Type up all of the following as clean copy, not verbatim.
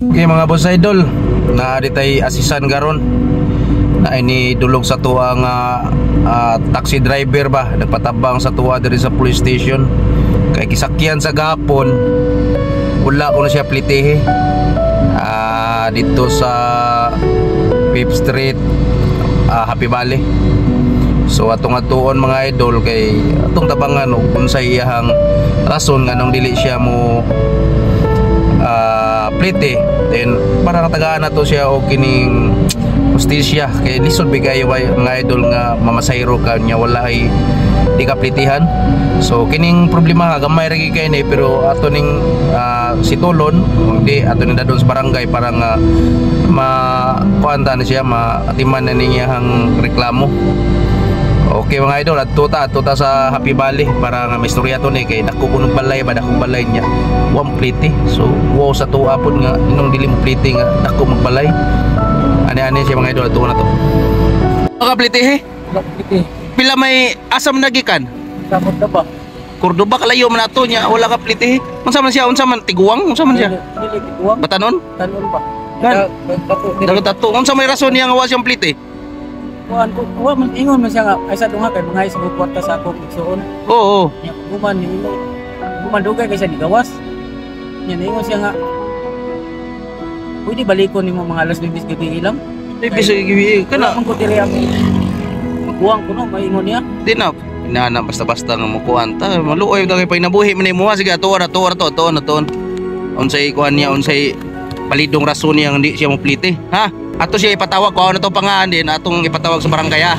Okay mga boss idol, na ditay asisan garon na ini dulog sa tuwa nga taxi driver ba nagpatabang sa tuwa diri sa police station kay kisakyan sa gapon wala ko na siya plitehe dito sa 5th Street, Happy Valley. So atong atuon mga idol kay atong tabangan og unsay iyahang rason nganong dili siya mo plite, then para katagaan na to siya og kining hustisya kay lisod bigay mga idol nga mamasayro ka nya wala ay di ka plitihan. So kining problema gamay ra gyud kay ni, pero ato ning situlon kung di ato ning dadon sa barangay para nga ma kuan ta na siya, maatiman na ning iyahang reklamo. Okay mga idol, adto ta sa Happy Valley para nga may istorya to ni kay dako kuno balay ba, dakong balay niya. Wa mo plite. So wow sa tuwa pod nga inong dili mo plite nga dako magbalay. Ani-ani siya mga idol, adto na to. Ka plite he? Plite. Pila may asam nagikan? Sa Cordoba. Cordoba kalayo man ato niya, wala ka plite he. Unsa man siya? Unsa man tiguang? Unsa man siya? Dili tiguang. Batanon? Tanon ba? Gan. Tato. Dagot tato. Unsa may rason niya nga wa siyang plite? Kuan ko, wa man ingon man siya nga ay sa tunga kay mga isang kwarta sa akong igsuon. Oo. Nya guman ni imo. Guman dugay kay siya nigawas. Nya niingon siya nga pwede balikon nimo mga alas 9 gabi lang. Di bisa Wala kana man ko diri ang maguwang kuno maingon niya. Di na inana basta-basta nga mukuan ta, maluoy ta kay pag nabuhi man nimo. Sige, ato na to, ato ato na to, unsay kuan niya, unsay palidong rason niya nga hindi siya moplite ha. Ato siya ipatawag ko na to pangaan din atong ipatawag sa barangay ha.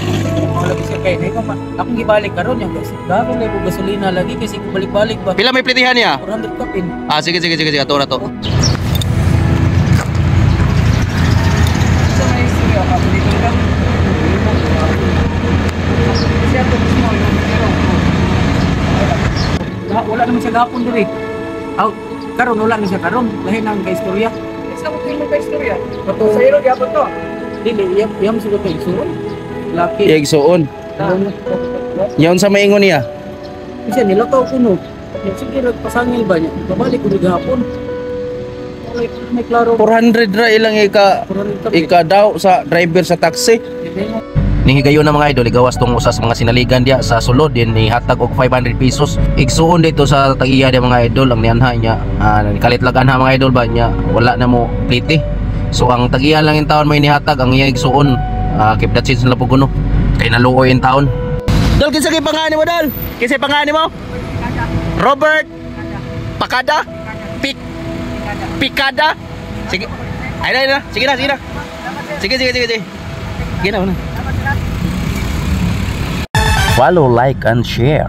Mao lagi siya kay ingon man akong gibalik karon niya kasi garo lay ko gasolina lagi kasi ko balik-balik ba. Pila may plitihan niya? 400 kapin. Ah, sige sige sige sige, ato na to. Sa may istorya ka dito ka. Siya to mismo yung pero wala naman siya gapon diri. Aw, karon wala na siya karon, lahi na ang kaistorya. Sa mo kay istorya. Kato Sa iro gyapon to. Dili iyam iyam siguro kay igsuon. Laki. Igsuon niya, unsa may ingon niya? Kasi nilakaw kuno. Yung sige nagpasangil ba niya? Babalik ko gahapon. Wala may klaro. 400 ra ilang ika 400 kapin. ika daw sa driver sa taxi. Ning higayon na mga idol, igawas tong usa sa mga sinaligan diya sa sulod din nihatag og 500 pesos. Igsuon dito sa tag-iya diya mga idol ang nianha niya. Kalit lang anha mga idol ba niya, wala na mo plite. So ang tag-iya lang yung taon may nihatag ang iya igsuon. Keep that sense na po kuno. Kay naluoy yung taon. Dol, kinsa kay pangalan mo dol? Kinsa pangalan mo? Robert Pakada? Pik Pikada? Sige. Ay na, ay na. Sige na, sige na. Sige, sige, sige, sige. Sige na, una. Follow, like, and share.